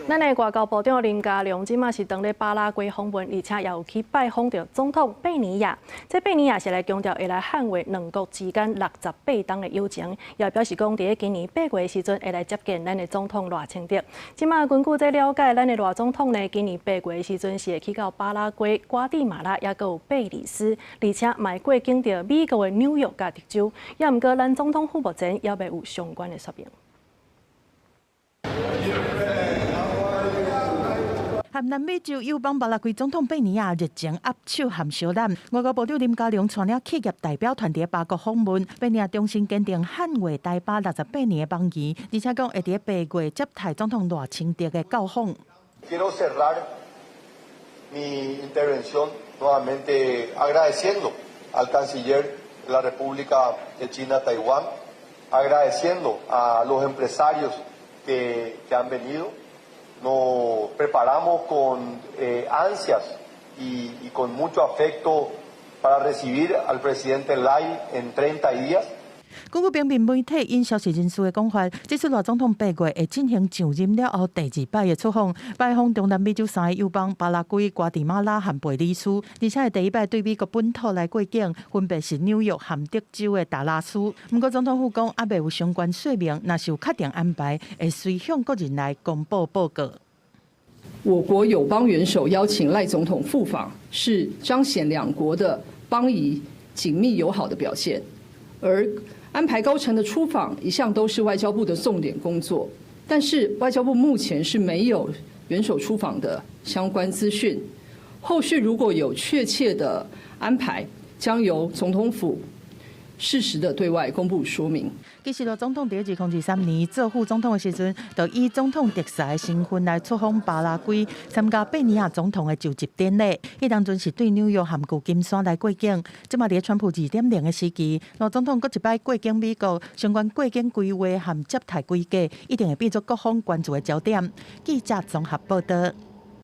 咱的外交部長林佳龍這馬是當咧巴拉圭訪問，而且也有去拜訪著總統貝尼亞。這貝尼亞是來強調會來捍衛兩國之間68冬的友情，也表示講佇咧今年8月的時陣會來接見咱的總統賴清德。這馬根據這了解，咱的賴總統呢，今年八月的時陣是會去到巴拉圭、瓜地馬拉，抑閣有貝里斯，而且嘛會過境著美國的紐約佮德州。也毋過，咱總統府目前猶未有相關的說明。和南美洲友邦巴拉圭總統貝尼亞日前握手和相攬，外交部長林佳龍帶領企業代表團佇巴國訪問，貝尼亞重新堅定捍衛台巴68年的邦誼，而且講會佇8月接待總統賴清德的到訪。 Quiero cerrar mi intervención nuevamente agradeciendo al canciller de la República de China Taiwán, agradeciendo a los empresarios que han venido. Nos preparamos con ansias y con mucho afecto para recibir al presidente Lai en 30 días. 根據平面媒體引消息人士的講法，這次賴總統八月會進行上任了後第二擺的出訪，拜訪中南美洲三个友邦巴拉圭、瓜地馬拉和貝里斯，而且係第一擺對美國本土來過境，分別是紐約和德州的達拉斯。毋過總統府講，猶未有相關說明，若是有確定安排，會隨向國人來公布報告。我國友邦元首邀請賴總統赴訪，是彰顯兩國的邦誼緊密友好的表現。而安排高層的出訪，一向都是外交部的重點工作。但是外交部目前是沒有元首出訪的相關資訊。後續如果有確切的安排，將由總統府適時的對外公布說明。其實，賴總統佇2023年做副總統的時陣，就以總統特使的身份來出訪巴拉圭，參加貝尼亞總統的就職典禮。彼當陣是對紐約和舊金山來過境。這馬佇川普2.0的時期，賴總統閣一擺過境美國，相關過境規劃和接待規格，一定會變做各方關注的焦點。記者綜合報道。